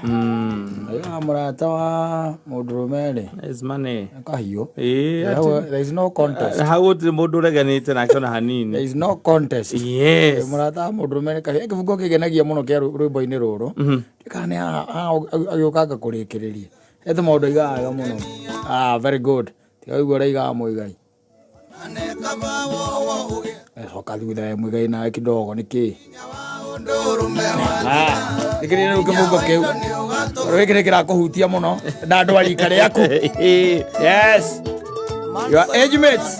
Aigaga mũrata wa mũndũrũme rĩ Is money. nĩ kahiũ. Ĩĩ, Hau, there is no contest. Hau gũtirĩ mũndũ ũreganĩte nake ona There hanini. is no contest. Yes. Mũrata wa mũndũrũme nĩ kahiũ. Kĩbungo kĩngenagia mũno kĩa rwĩmbo-inĩ rũrũ. Kana nĩ haha agĩũkanga kũrĩkĩrĩria. He tũmaũndũ aigaga wega mũno. Ah, very good. Tiga ũigua ũrĩa aigaga Mũigai. Coka thutha we Mũigai nawe kidogo nĩkĩ? Ah, thikĩrĩria rĩu kĩbungo kĩu. Tondũ gĩkĩ nĩ kĩrakũhutia mũno na andũ a rika rĩaku. Yes. Your age mates.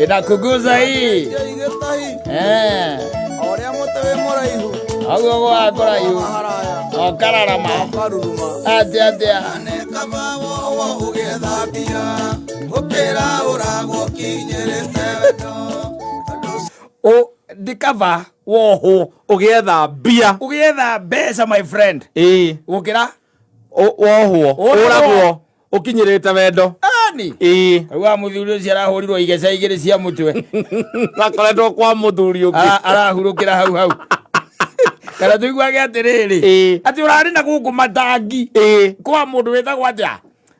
Inakuguza hii. Eh. Ũrĩa mũtĩ wĩ mũraihu. Hau ũguo kũraihu. Haraya. Ũkararama. Ũkaruruma. Atĩa atĩa. Nĩ kaba wohwo ũgĩthambia gũkĩra ũragwo kinyĩrĩte wendo. O ndikaba wohwo Ũgĩetha mbia. ũgĩetha mbeca, my friend. Ĩĩ. Gũkĩra Wohwo. Ũragwo. Ũragwo. Ũkinyĩrĩte wendo. Ani. Ĩĩ. Kaigua mũthuri ũcio arahũrirwo igeca igĩrĩ cia mũtwe. Akoretwo kwa mũthuri ũngĩ. Arahurũkĩra hau hau. Kana tũiguage atĩrĩrĩ. Ĩĩ. Atĩ ũrarĩ na gũkũ matangi. Ĩĩ. Kwa mũndũ wĩtagwo atĩa?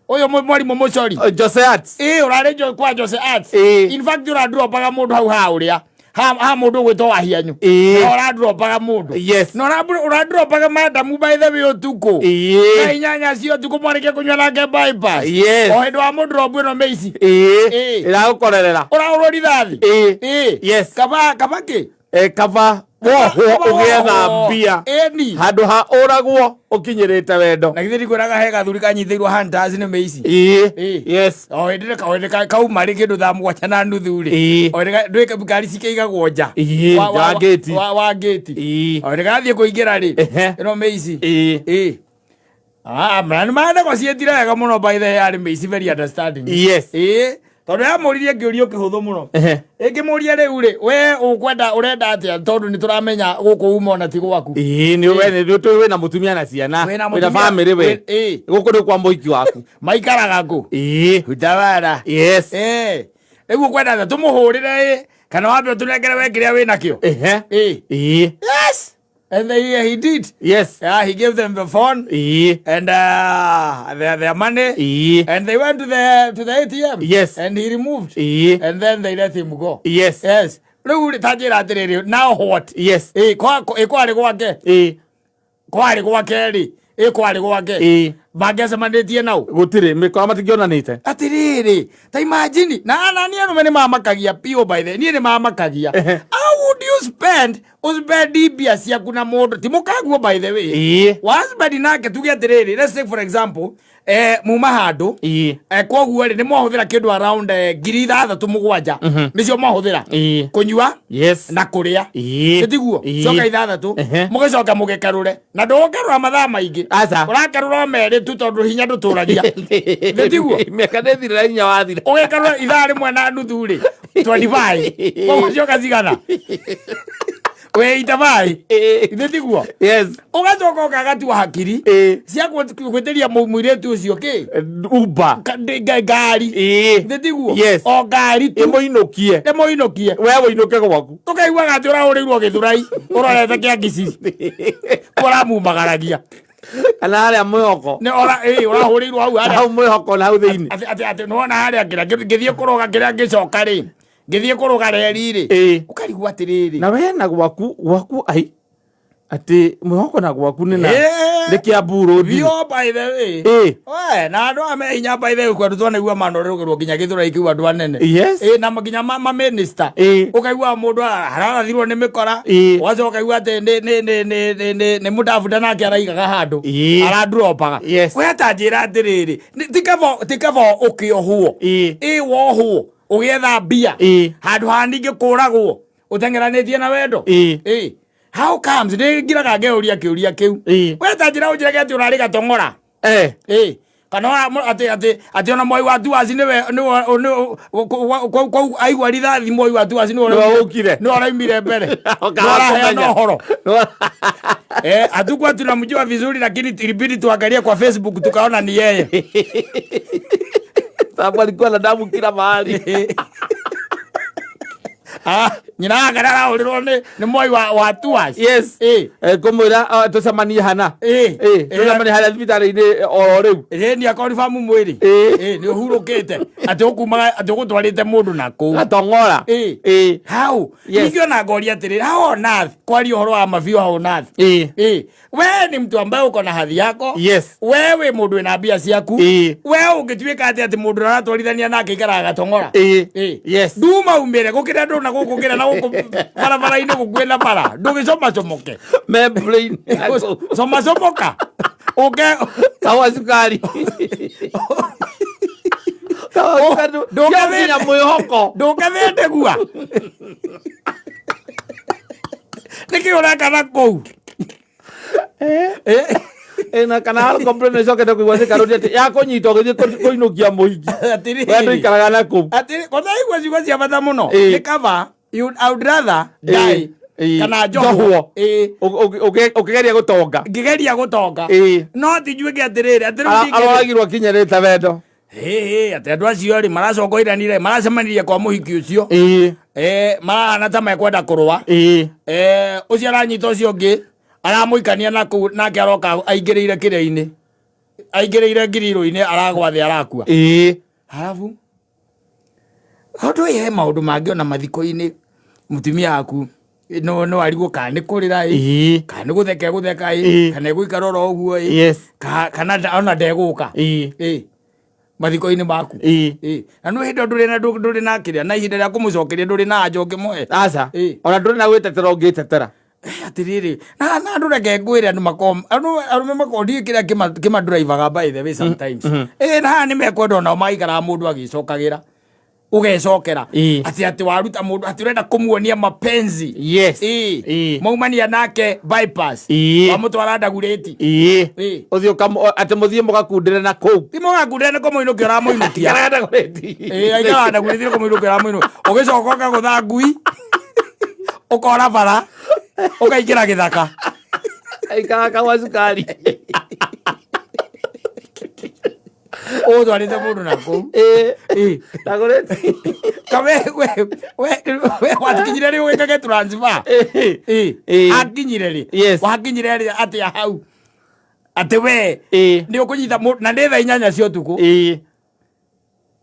Ũyũ mwarimũ mũcori. Jose Arts. Ĩĩ, ũrarĩ kwa Jose Arts. Ĩĩ. In fact ũrandropaga mũndũ hau ha ũrĩa. Ha mũndũ ũgwĩtwo Wahianyu. Ĩĩ. Na ũrandropaga mũndũ. Yes. Na ũrandropaga madamu, by the way, ũtukũ. Ĩĩ. Thaa 8 cia ũtukũ mwarĩkia kũnyua nake bypass. Yes. O hĩndĩ wa mũndropu ĩno mĩici. Ĩĩ. Ĩĩ. Ĩragũkorerera. Ũrahũrwo rithathi. Ĩĩ. Ĩĩ. Yes. Kaba kĩ? Kaba wohwo Kaba ũgĩetha wohwo. mbia. Ĩni. Handũ ha ũragwo ũkinyĩrĩte wendo. Na githĩ ndikwĩraga he gathuri kanyitĩirwo hunters nĩ mĩici. Ĩĩ. Ĩĩ. Yes. O hĩndĩ o hĩndĩ kauma rĩ kĩndũ thaa 7:30 rĩ. Ĩĩ. O hĩndĩ ndwĩke ngari cikĩigagwo nja. Ĩĩ, nja wa ngĩti. Wa ngĩti. Ĩĩ. O hĩndĩ gathiĩ kũingĩra rĩ. Ehe. Ĩno mĩici. Ĩĩ. Ĩĩ. Ah, mna manegotiatire wega mũno, by the way, yarĩ mĩici very understanding. Yes. Ĩĩ. Tondũ yamũririe kĩũria kĩhũthũ mũno. Ehe. Ĩngĩmũria rĩu rĩ, we ũkwenda ũrenda atĩa tondũ nĩ tũramenya gũkũ uma ona ti gwaku. Ĩĩ, nĩ we nĩ tũĩ wĩna mũtumia na ciana. Wĩna Wĩna mũtumia- family we. Ĩĩ. Gũkũ nĩ kwa mũhiki waku. Maikaraga kũ? Ĩĩ. Utawala. Yes. Ĩĩ. Rĩu ũkwenda atĩa tũmũhũrĩre ĩ kana wambe ũtũnengere we kĩrĩa wĩ nakĩo? Ehe. Ĩĩ. Ĩĩ. Yes. And he did. Yes. Yeah, he gave them the phone Ĩĩ. and their money. Ĩĩ. And they went to the ATM. Yes. And he removed. Ĩĩ. And then they let him go. Yes. Yes. Rĩu rĩ, ta njĩra atĩrĩrĩ, now what? Yes. Ĩ kwarĩ gwake. Ĩĩ. Kwarĩ gwake rĩ. Ĩ kwarĩ gwake. Ĩĩ. Mangĩacemanĩtie nau. Gũtirĩ mĩkora matingĩonanĩte. Atĩrĩrĩ, ta imagine na niĩ arũme nĩ mamakagia piũ, by the niĩ nĩ mamakagia. How would you spend ũspend mbia ciaku na mũndũ ti mũkaguo, by the way? Ĩĩ. Waspend nake, tuge atĩrĩrĩ, let's take for example, muma handũ. Ĩĩ. Koguo rĩ, nĩ mwahũthĩra kĩndũ around 6,000 7 nĩcio mwahũthĩra Ĩĩ. kũnyua Yes. na kũrĩa. Ĩĩ. Ĩtiguo? Ĩĩ. Coka 6. Ehe. Mũgĩcoka mũgĩkarũre na ndũgũkarũra mathaa maingĩ. Aca. Ũrakarũra o merĩ tu tondũ hinya ndũtũragia. Nĩtiguo? Mĩaka nĩ thira, hinya wathira. Ũgĩkarũra ithaa 1:30 rĩ, 25, koguo coka cigana wĩita mai. Ĩĩ. Ithe tiguo? Yes. Ũgacoka ũkagatua hakiri Ĩĩ. cia gwĩtĩria mũirĩtu ũcio kĩ? Uber. Ngari. Ĩĩ. Ithe tiguo? Yes. O ngari tu. Ĩmũinũkie. Ĩmũinũkie. We wĩinũke gwaku. Tũkaiguaga atĩ ũrahũrĩirwo Gĩthurai ũrorete kĩa ngiciri ũramumagaragia. Kana harĩa mwĩhoko. Nĩ ora ĩ ũrahũrĩirwo hau harĩa. Hau mwĩhoko na hau thĩinĩ. Atĩ nĩwona harĩa kĩrĩa ngĩthiĩ kũrũga kĩrĩa ngĩcoka rĩ, ngĩthiĩ kũrũga reri rĩ. Ĩĩ. Ũkarigwo atĩrĩrĩ. Na we na gwaku ai atĩ mwĩhoko na gwaku nĩ na Ĩĩ. nĩ Kiambu Road. Bio, by the way. Ĩĩ. We, na andũ aya me hinya, by the way, kwendũ twanaigua manorũgĩrwo nginya Gĩthũrai kĩu andũ anene. Yes. Ĩ na nginya ma minister. Ĩĩ. Ũkaigua mũndũ ararathirwo nĩ mĩkora. Ĩĩ. Ũgacoka ũkaigua atĩ nĩ mũdabuda nake araigaga handũ. Ĩĩ. Arandropaga. Yes. We ta njĩra atĩrĩrĩ, ti kaba ũkĩohwo. Ĩĩ. Ĩ wohwo ũgĩetha mbia. Ĩĩ. Handũ ha ningĩ kũragwo ũteng'eranĩtie na wendo. Ĩĩ. Ĩ. How comes nĩ ngiraga ngeuria kĩũria kĩu. Ĩĩ. We ta njĩra ũnjĩrage atĩ ũrarĩ gatong'ora. Eh. Ĩ kana atĩ ona mwai wa tuaci nĩwe nĩwe kau aigua rithathi, mwai wa tuaci nĩwe Nĩwe ũkire. Nĩwe ũraumire mbere. Ũkaga Nĩwe ũraheana kũmenya. ũhoro. Hatukuwa tunamjua vizuri, lakini ilibidi tuangalie kwa Facebook tukaona ni yeye. Sababu alikuwa na damu kila mahali. Ah, nyina wake arahũrĩrwo nĩ mwai wa tours. Yes. Ĩ. Ngũmwĩra tũcemanie hana. Ĩ. Ĩ, tũcemanie harĩa thibitarĩ-inĩ oro rĩu. Ĩ, nĩ akonfamu mwĩrĩ. Ĩ. Ĩ, nĩ ũhurũkĩte atĩ ũkumaga atĩ ũgũtwarĩte mũndũ na kũu. Gatong'ora. Ĩ. Ĩ. Hau. Yes. Ningĩ ona ngoria atĩrĩrĩ, how on earth kwaria ũhoro wa mabiũ how on earth? Ĩ. Ĩ. We ni mtu ambaye uko na hadhi yako. Yes. We wĩ mũndũ wĩna mbia ciaku. Ĩ. We ũngĩtuĩka atĩ atĩ mũndũ ũrĩa ũratwarithania nake aikaraga gatong'ora. Ĩ. Ĩ. Yes. Nduma umĩre gũkĩra andũ na gũkũ kĩra na gũkũ barabara-inĩ gũkuĩ na bara ndũgĩcomacomoke. Membrane. Comacomoka. Ũke Kawa cukari. Kawa cukari. Ndũgathĩne. Nginya mwĩhoko. Ndũgathĩnde gua. Nĩkĩ ũreka na kũu? Ĩ, na kana complain ĩcokete kũigua cikarũria atĩ yakũnyita ũgĩthiĩ kũinũkia mũingĩ. Atĩrĩrĩ. We ndũikaraga na kũu. Atĩrĩ, kwanza igua ciugo cia bata mũno. Ĩ. Nĩ kaba I would rather die Ĩ. kana njohwo. Njohwo. Ĩ. Ũkĩgeria gũtonga. Ngĩgeria gũtonga. Ĩ. No ti njuĩke atĩrĩrĩ, atĩ rĩu ndingĩ- Aroragirwo akinyĩrĩte wendo. Ĩ, ĩ, atĩ andũ acio rĩ maracokoiranire maracemanirie kwa mũhiki ũcio. Ĩ. Eh, marahana ta mekwenda kũrũa. Ĩ. Eh, ũcio aranyita ũcio ũngĩ aramũikania na kũu nake aroka aingĩrĩire kĩrĩa-inĩ aingĩrĩire ngirirũ-inĩ aragwa thĩ arakua. Ĩ. Halafu ũndũ he maũndũ mangĩ ona mathiko-inĩ mũtumia waku no arigwo kana nĩ kũrĩra ĩ Ĩ. kana nĩ gũtheka egũtheka ĩ Ĩ. kana egũikara oro ũguo ĩ Yes. kana ona ndegũka Ĩ. ĩ mathiko-inĩ maku Ĩ. ĩ na nĩ hĩndĩ ĩyo ndũrĩ na ndũrĩ na kĩrĩa na ihinda rĩa kũmũcokeria ndũrĩ na anja ũngĩmũhe Aca. Ĩ. Ona ndũrĩ na gwĩtetera ũngĩtetera. Atĩrĩrĩ na andũ reke ngwĩre andũ makoragwo andũ arũme makoragwo ndiũĩ kĩrĩa kĩmadrivaga by the way sometimes ĩ na haha nĩ mekwenda onao magaikaraga mũndũ agĩcokagĩra ũgecokera Ĩ. atĩ waruta mũndũ atĩ ũrenda kũmuonia mapenzi Yes. ĩ Ĩ. maumania nake bypass Ĩ. wamũtwara ndagurĩti Ĩ. Ĩ. Ũthiĩ atĩ mũthiĩ mũgakundĩre na kũu. ti mũgakundĩra nĩ kũmũinũkia ũramũinũkia Ikaraga ndagũrĩti. Ĩ, aikaraga ndagurĩti nĩ kũmũinũkia ũramũinũkia ũgĩcoka ũkagũtha ngui ũkora bara ũkaingĩra gĩthaka Aikaraga kawa cukari. Ũtwarĩte mũndũ na kũu. Ĩ. Ĩ. Ndagũrĩti. Ka we wakinyire rĩ ũgĩkage transfer? Ĩ. Ĩ. Ĩ. Akinyire rĩ? Yes. Wakinyire rĩ atĩa hau atĩ we Ĩ. nĩ ũkũnyita na nĩ thaa 8 cia ũtukũ. Ĩ.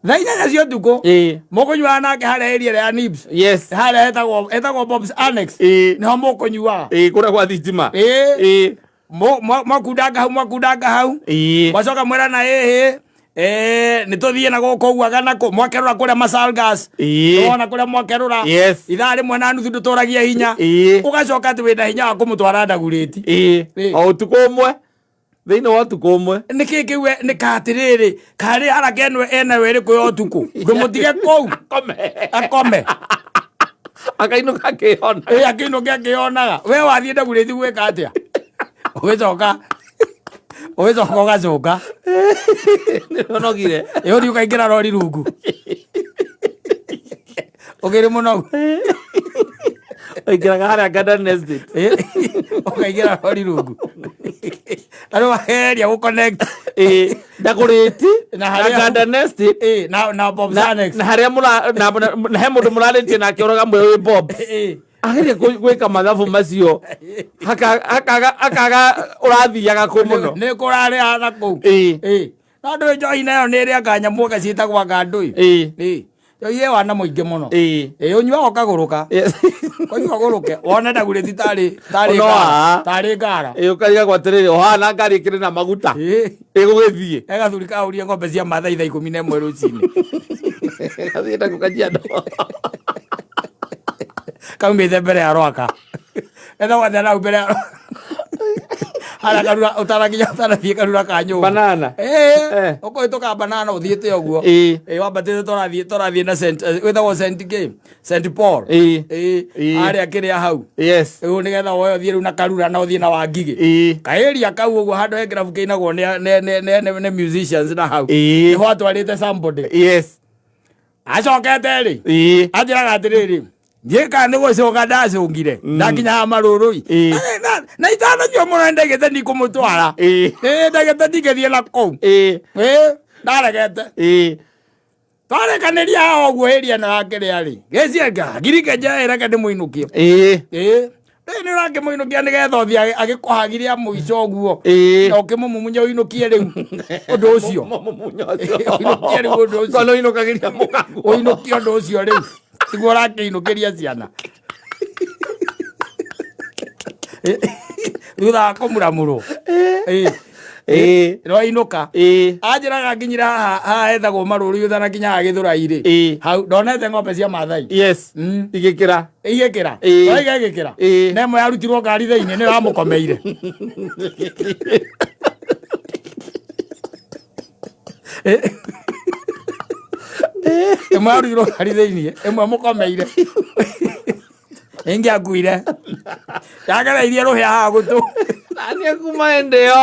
Thaa 8 cia ũtukũ Ĩ. mũkũnyuaga nake harĩa area ĩrĩa ya Nibs Yes. harĩa hetagwo Bob's Annex. Ĩ. Nĩho mũkũnyuaga. Ĩ, kũrĩa gwa thitima. Ĩ. Ĩ. Mwakundanga hau mwakundanga hau. Ĩ. Mwacoka mwĩrana ĩhĩ nĩ tũthiĩ na gũkũ ũguo agana kũ mwakerũra kũrĩa Masalgas. Ĩ. Wona kũrĩa mwakerũra. Yes. 1:30 ndũtũragia hinya. Ĩ. Ũgacoka atĩ wĩna hinya wa kũmũtwara ndagurĩti. Ĩ. Ĩ. O ũtukũ ũmwe. Thĩinĩ wa ũtukũ ũmwe. Nĩ kĩ kĩu nĩ ka atĩrĩrĩ karĩ haraka ĩno ena ĩrĩkũ ya ũtukũ ndũmũtige kũu Akome. Akome. Akainũka akĩhona. Ĩ, akĩinũke akĩonaga we wathiĩ ndagurĩti gwĩka atĩa ũgĩcoka ũgacoka. Nĩũnogire. Ĩ, ũthiĩ ũkaingĩra rori rungu ũkĩrĩ mũnogu. Ũingĩraga harĩa Garden Estate. Ĩ, ũkaingĩra rori rungu na rĩu wageria gũ-connect. Ĩ, ndagũrĩti Na na harĩa- Garden Estate. Ĩ, na Bob's Annex. Na harĩa mũra na he mũndũ mũrarĩtie nake ũroga mwĩ wĩ Bob. Ĩ. Ageria gwĩka mathabu macio akaga ũrathiaga kũ mũno. Nĩ kũrarĩ na kũu. Ĩ. Ĩ, no ndũĩ njohi nayo nĩ ĩrĩ anga nyamũ anga ciĩtagwo anga ndũĩ. Ĩ. Ĩ, njohi ĩ wana mũingĩ mũno. Ĩ. Ĩ, ũnyuaga ũkagũrũka. Yes. Kũnyua ũgũrũke wone ndagurĩti tarĩ tarĩ Ũnoa. ngara tarĩ ngara. Ĩ, ũkarigagwo atĩrĩrĩ ũhana ngari ĩkĩrĩ na maguta Ĩ. ĩgũgĩthiĩ. He gathuri kahũrire ng'ombe cia Maathai thaa 11 rũcinĩ. Gathiĩte kũ Kajiado. Kaumĩte mbere ya Rwaka etagwo atĩa nau mbere ya harĩa karura ũtarakinya ũtanathiĩ karura ka nyũmba. Banana. Ĩ, ũkũhĩtũka banana ũthiĩte ũguo. Ĩ. Ĩ, wambatĩte tũrathiĩ na Saint wĩtagwo Saint Game Saint Paul. Ĩ. Ĩ, Ĩ. harĩa kĩrĩa hau. Yes. Rĩu nĩgetha woe ũthiĩ rĩu na karura na ũthiĩ na Wangigĩ. Ĩ. Kaĩria kau ũguo handũ he kĩrabu kĩinagwo nĩ musicians na hau. Ĩ. Nĩho atwarĩte somebody. Yes. Acokete rĩ Ĩ. anjĩraga atĩrĩrĩ niĩ kana nĩ gũcũnga ndacũngire ndakinya haha marũrũi. Ĩ. Na itananyua mũno nĩndaigĩte ndikũmũtwara. Ĩ. Ĩ, ndaigĩte ndingĩthiĩ na kũu. Ĩ. Ĩ, ndaregete. Ĩ. Twarĩkanĩria haha ũguo ĩria ĩno ya kĩrĩa rĩ. Gĩcienga ngirike reke ndĩmũinũkie. Ĩĩ. Ĩĩ. Rĩu nĩ ũrakĩmũinũkia nĩgetha ũthiĩ agĩkũhagiria ya mũico ũguo. Ĩĩ. Na ũkĩmũmumunya ũinũkie rĩu ũndũ ũcio. Mũmumunya ũcio. Ũinũkie rĩu ũndũ ũcio. Kono ũinũkagĩria mũkaguo. Ũinũkie ũndũ ũcio rĩu. Tiguo ũrakĩinũkĩria ciana. Thutha wa kũmuramurwo. Ĩĩ. Ĩĩ. Nĩwainũka. Ĩĩ. Anjĩraga nginyira haha haha hethagwo marũri ũthana kinya haha Gĩthũrai rĩ. Ĩĩ. Hau ndonete ng'ombe cia Maathai. Yes. Igĩkĩra. Igĩkĩra. Ĩĩ. Waiga ĩgĩkĩra. Ĩĩ. Na ĩmwe yarutirwo ngari thĩinĩ nĩyo yamũkomeire. Ĩmwe yarutirwo ngari thĩinĩ, ĩmwe mũkomeire. Ĩngĩ akuire. Yagereirie rũhĩa haha gũtũ. Nani akuma hĩndĩ ĩyo.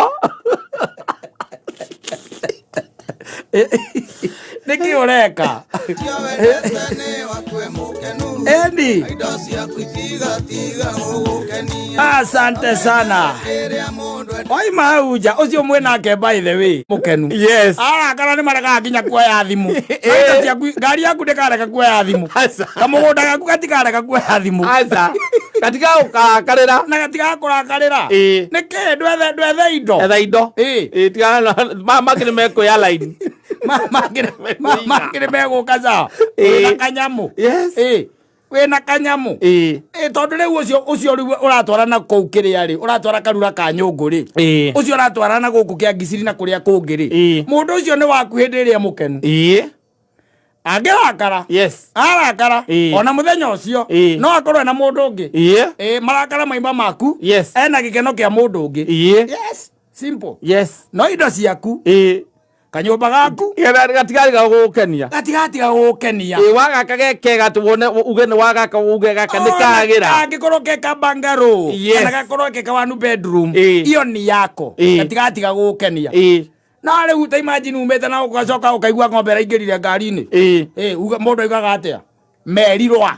Nĩkĩ ũreka? Wendete nĩ wakwe mũkenu Endi. Indo ciaku itigatiga gũgũkenia Asante sana. Kĩrĩa mũndũ Waima hau nja ũcio mwĩnake by the way mũkenu. Yes. Arakara nĩ marekaga nginya kuoya thimũ. Indo ciaku ngari yaku ndĩkareka kuoya thimũ. Aca. Kamũgũnda gaku gatikareka kuoya thimũ. Aca. Gatiga gũkarakarĩra. Na gatigakũrakarĩra. Ĩĩ. Nĩkĩ ndwethe ndwethe indo. Etha indo. Ĩĩ. Ĩĩ tigana na mangĩ nĩ mekuoya line. Mangĩ nĩ megũka sawa. Ĩĩ. Wĩna kanyamũ. Yes. Ĩĩ. Wĩna kanyamũ. Ĩĩ. Ĩĩ tondũ rĩu ũcio ũcio rĩu ũratwarana kũu kĩrĩa rĩ ũratwara karura ka nyũngũ rĩ Ĩĩ. ũcio ũratwarana gũkũ kĩa ngiciri na kũrĩa kũngĩ rĩ Ĩĩ. mũndũ ũcio nĩ waku hĩndĩ ĩrĩa mũkenu Ĩĩ. angĩrakara Yes. arakara Ĩĩ. ona mũthenya ũcio Ĩĩ. no akorwo ena mũndũ ũngĩ Ĩĩ. Ĩĩ, marakara maima maku Yes. ena gĩkeno kĩa mũndũ ũngĩ Ĩĩ. yes simple Yes. no indo ciaku Ĩĩ. kanyũmba gaku Gatigariga gũgũkenia. gatigatiga gũgũkenia Ĩĩ wagaka ge kega atĩ wone uge nĩ wagaka uge gaka nĩ kagĩra. kangĩkorwo ke ka bungalow Yes. kana gakorwo ke ka one bedroom Ĩĩ. iyo ni yako Ĩĩ. gatigatiga gũgũkenia Ĩĩ. no rĩu ta imagine umĩte na ũgacoka ũkaigua ng'ombe ĩraingĩrire ngari-inĩ Ĩĩ. Ĩĩ, uga mũndũ aigaga atĩa merirwa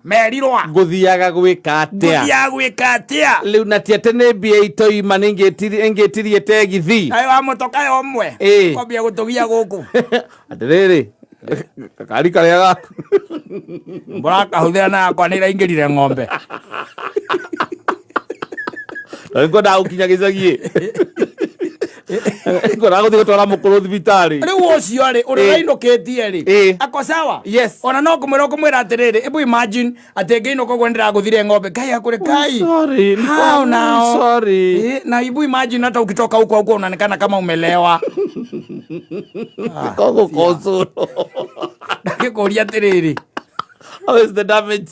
merirwa Ngũthiaga gwĩka atĩa? ngũthiaga gwĩka atĩa Rĩu na ti atĩ nĩ mbia itoima nĩngĩtirie tegithi. nayo wa mũtoka yo ũmwe Ĩĩ. kwambia gũtũgia gũkũ Atĩrĩrĩ, gakari karĩa gaku. mũrakahũthĩra na yakwa nĩ ĩraingĩrire ng'ombe Na nĩngwendaga gũkinya gĩcagi. Ngwendaga gũthiĩ gũtwara mũkũrũ thibitarĩ. rĩu ũcio rĩ ũrĩa Ĩĩ. ũrainũkĩtie rĩ Ĩĩ. ako sawa Yes. ona no kũmwĩra ũkũmwĩra atĩrĩrĩ ĩbu imagine atĩ ngĩinũka ũguo nĩndĩragũthire ng'ombe ngai akũrĩ ngai Sorry, How now? Sorry. Eh, na ibu imagine hata ukitoka huko huko unaonekana kama umelewa. Kogũkocũrwo. Ndagĩkũria atĩrĩrĩ, How is the damage?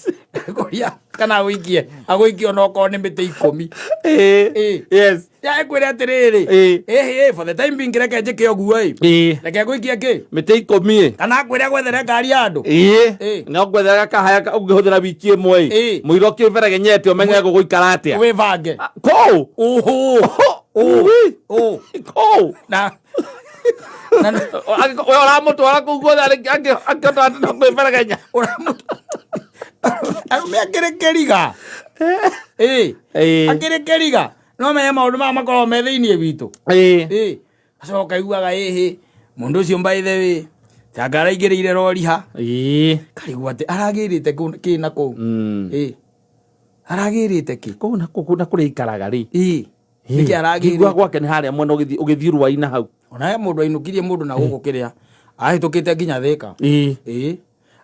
kũria kana agũikie, agũikie onokorwo nĩ mĩtĩ ikũmi. Ĩĩ. Ĩĩ. Yes. Ya ĩkwĩre atĩrĩrĩ, Ĩĩ. ĩhĩ, for the time being reke njĩke ũguo ĩ. Ĩĩ. Reke ngũikie kĩ? Mĩtĩ ikũmi ĩ. Kana akwĩre gwethere ngari ya andũ. Ĩĩ. Ĩĩ. No ngwethera kahaya ũngĩhũthĩra wiki ĩmwe Ĩĩ. ĩ. Mũira ũkĩberegenyete ũmenye gũgũikara atĩa. Wĩbange. Kũu. Ũhũ. Ũũ. Ũũ. Kũu. Na na We ũramũtwara kũu guothe angĩhota atĩ no kwĩberegenya. ũramũtwara arũme akĩrĩ kĩriga. Ĩĩ. Ĩĩ. Akĩrĩ kĩriga. No menye maũndũ maya makoragwo me thĩinĩ witũ. Ĩĩ. Ĩĩ. Acoka iguaga ĩhĩ mũndũ ũcio by the way tanga araingĩrĩire rori ha Ĩĩ. karigwo atĩ aragĩrĩte kĩ na kũu. Ĩĩ. Aragĩrĩte kĩ? Kũu na kũu na kũrĩa ikaraga rĩ. Ĩĩ. Nĩkĩ Ngigua aragĩrĩte? gwake nĩ harĩa mwena ũgĩthiĩ ũgĩthiĩ rũa-inĩ hau. Ona he mũndũ ainũkirie mũndũ na gũkũ kĩrĩa ahĩtũkĩte nginya Thĩka. Ĩĩ. Ĩĩ.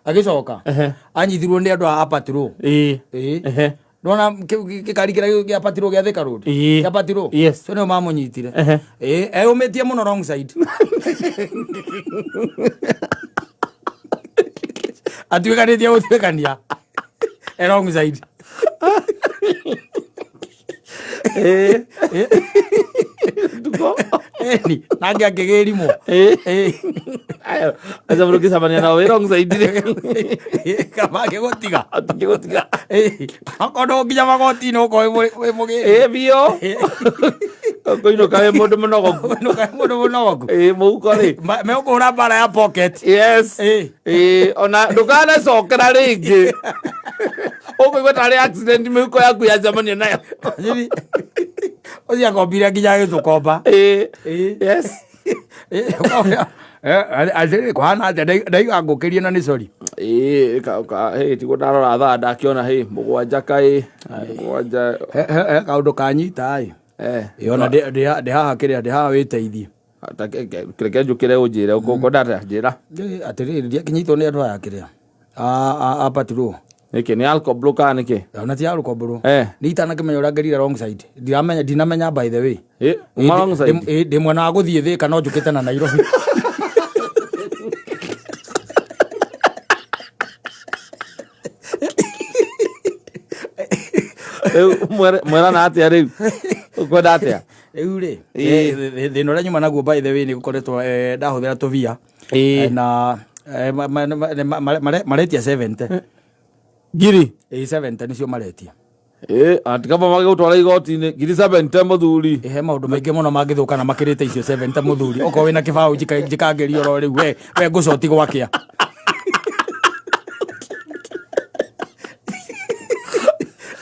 Agĩcoka Ehe. anyitirwo nĩ andũ a patrol. Ĩĩ. Ĩĩ. Ehe. Nona gĩkari kĩrĩa gĩa patrol gĩa Thĩka Road. Ĩĩ. Gĩa patrol. Yes. So nĩo mamũnyitire. Ehe. Ĩĩ, eyũmĩtie mũno wrong side. Atuĩkanĩtie gũtuĩkania. E wrong side. Ĩĩ. Nduko. Ĩni, nake akĩgĩrimwo. Ĩĩ. Ĩĩ. Ayo, aca mũndũ ũngĩcemania nao wĩ wrong side rĩ. Kaba akĩgũtiga. Atingĩgũtiga. Ĩĩ. Okorwo ndũgũkinya magoti-inĩ ũkorwo wĩ mũgĩri. Ĩĩ biũ. Ũkũinũka wĩ mũndũ mũnogoku. Ũinũka wĩ mũndũ mũnogoku. Ĩĩ mũhuko rĩ. Megũkũhũra mbara ya pocket. Yes. Ĩĩ. Ĩĩ, ona ndũkanacokera rĩngĩ. Ũkũigua tarĩ accident mĩhuko yaku yacemania nayo. Nyiri. Ũcio akombire nginya agĩtũkomba. Ĩĩ. Ĩĩ. Yes. Atĩrĩrĩ kũhana atĩa ndaiga ngũkĩrie na nĩ sorry. Ĩĩ, hĩ, tiguo ndarora thaa ndakiona hĩ 7 kaĩ 7. He kaũndũ kanyita ĩ. Eh. Ona ndĩ haha kĩrĩa ndĩ haha wĩteithie. Reke njũkĩre ũnjĩre ũkwenda atĩa njĩra. Atĩrĩrĩ ndiakinyitwo nĩ andũ aya kĩrĩa a patrol. Nĩkĩ nĩ alcohol kana nĩkĩ? Ona ti arũkombũrwo. Eh. Nĩ itanakĩmenya ũrĩa ngerire wrong side. Ndiramenya ndinamenya by the way. Ĩ, uma wrong side. Ndĩ mwena wa gũthiĩ Thĩka no njũkĩte na Nairobi. Rĩu mwerana atĩa rĩu? Ũkwenda atĩa? Rĩu rĩ Ĩĩ. thĩna ũrĩa nyuma naguo by the way nĩ gũkoretwo ndahũthĩra tũvia. Ĩĩ. Na maretia 70. Ngiri. Ĩĩ 70 nĩcio maretia. Ĩ, atikaba magĩgũtwara igoti-inĩ ngiri 70 mũthuri. He maũndũ maingĩ mũno mangĩthũka na makĩrĩte icio 70 mũthuri. Okorwo wĩna kĩbaũ njikangĩrio oro rĩu we ngũcoti gwakĩa.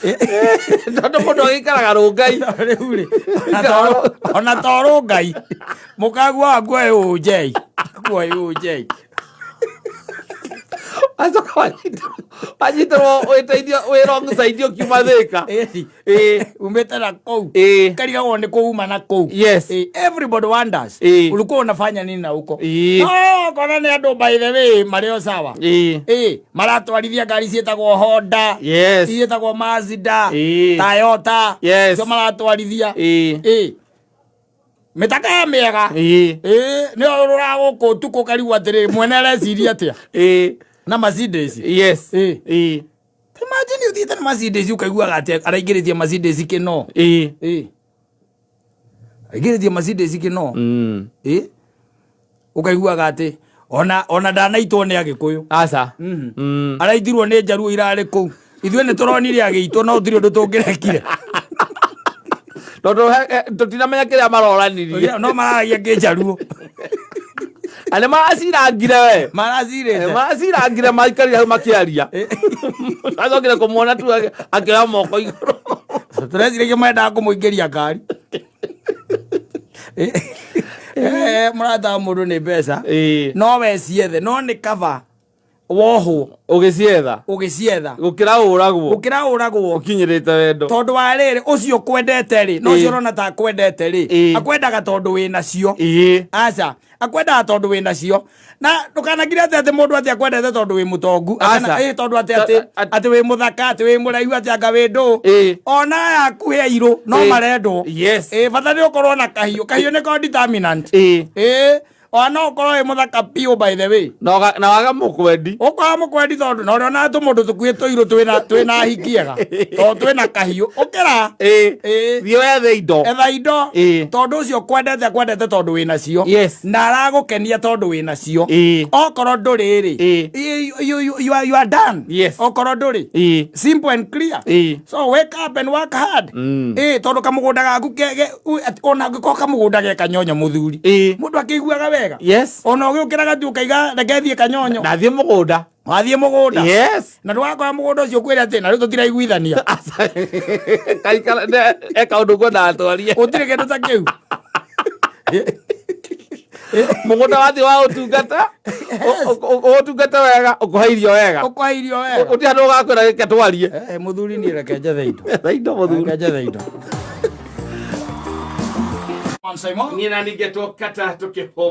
Tondũ mũndũ agĩikaraga rũngai. Rĩu rĩ ona to rũngai mũkagua wakuoe ũnjei kuoe ũnjei. Acoka wanyitĩrwo wĩteithio wĩ wrong side ũkiuma Thĩka. Ĩĩ umĩte na kũu. Ĩĩ. Karigagwo nĩ kũ uma na kũu. Yes. Ĩĩ, everybody wonders. Ĩĩ. Ulikuwa unafanya nini na huko? Ĩĩ. No, kona nĩ andũ by the way marĩ o sawa. Ĩĩ. Ĩĩ, maratwarithia ngari ciĩtagwo Honda. Yes. Ciĩtagwo Mazda. Ĩĩ. Toyota. Yes. Cio maratwarithia. Ĩĩ. Ĩĩ. Mĩtaka ya mĩega. Ĩĩ. Ĩĩ, nĩ ũrũraga gũkũ ũtukũ ũkarigwo atĩrĩ mwene areciria atĩa Ĩĩ. na Mercedes. Yes. Ĩĩ. Ĩĩ. Imagine ũthiĩte na Mercedes ũkaiguaga atĩ araingĩrĩtie Mercedes kĩno. Ĩĩ. Ĩĩ. Aingĩrĩtie Mercedes kĩno. Mm. Ĩĩ. Ũkaiguaga atĩ ona ndanaitwo nĩ Agĩkũyũ. Aca. Mhm. Mm. Araitirwo nĩ njaruo irarĩ kũu. Ithuĩ nĩ tũronire agĩitwo no gũtirĩ ũndũ tũngĩrekire. Tondũ tũtinamenya kĩrĩa maroranirie. No mararagia kĩnjaruo. Na nĩ maracirangire we. Maracirĩte. Maracirangire maikarire hau makĩaria. Acokire kũmuona tu akĩoya moko igũrũ. Tũreciragia mendaga kũmũingĩria ngari. Mũrata wa mũndũ nĩ mbeca. Ĩĩ. No we ciethe no nĩ kaba wohwo Ũgĩcietha. ũgĩcietha Gũkĩra ũragwo. gũkĩra ũragwo Ũkinyĩrĩte wendo. tondũ wa rĩrĩ ũcio ũkwendete rĩ no Ĩĩ. ũcio ũrona ta akwendete rĩ Ĩĩ. akwendaga tondũ wĩ nacio. Ĩĩ. Aca akwendaga tondũ wĩ nacio na ndũkanakire atĩ atĩ mũndũ atĩ akwendete tondũ wĩ mũtongu. Aca. Ĩĩ tondũ atĩ atĩ atĩ wĩ mũthaka atĩ wĩ mũraihu atĩ anga wĩ ndũ. Ĩĩ. Ona aya akuhĩ airũ no Ĩĩ. marendwo. Yes. Ĩĩ bata nĩ ũkorwo na kahiũ. Kahiũ nĩko determinant. Ĩĩ. Ĩĩ ona no ũkorwo wĩ mũthaka biũ by the way. Na waga mũkwendi. Ũkaga mũkwendi tondũ na ũrĩa ona tũmũndũ tũkuĩ tũirũ twĩna hiki ega tondũ twĩna kahiũ ũkĩra. Ĩĩ. Ĩĩ. Thiĩ wethe indo. Etha indo. Ĩĩ. Tondũ ũcio kwendete akwendete tondũ wĩ nacio. Yes. Na aragũkenia tondũ wĩ nacio. Ĩĩ. Okorwo ndũrĩ rĩ. Ĩĩ. You are done. Yes. Okorwo ndũrĩ. Ĩĩ. Simple and clear. Ĩĩ. So wake up and work hard. Mm. Ĩĩ tondũ kamũgũnda gaku ona angĩkorwo kamũgũnda ge kanyonyo mũthuri. Ĩĩ. Mũndũ akĩiguaga wega. Yes. Ona ũgĩũkĩraga tu ũkaiga reke thiĩ kanyonyo. Ndathiĩ mũgũnda. Wathiĩ mũgũnda. Yes. Na ndũgakora mũgũnda ũcio ũkwĩre atĩ na rĩu tũtiraiguithania. Kaikara e kaũndũ ngwendaga twarie. Gũtirĩ kĩndũ ta kĩu. Mũgũnda wathiĩ wa ũtungata. Ũtungata wega ũkũhe irio wega. Ũkũhe irio wega. Gũtirĩ handũ ũgakwĩra reke twarie. Mũthuri niĩ reke njethe indo. Etha indo mũthuri. Reke njethe indo. Niĩ na ningĩ twokata tũkĩhũma.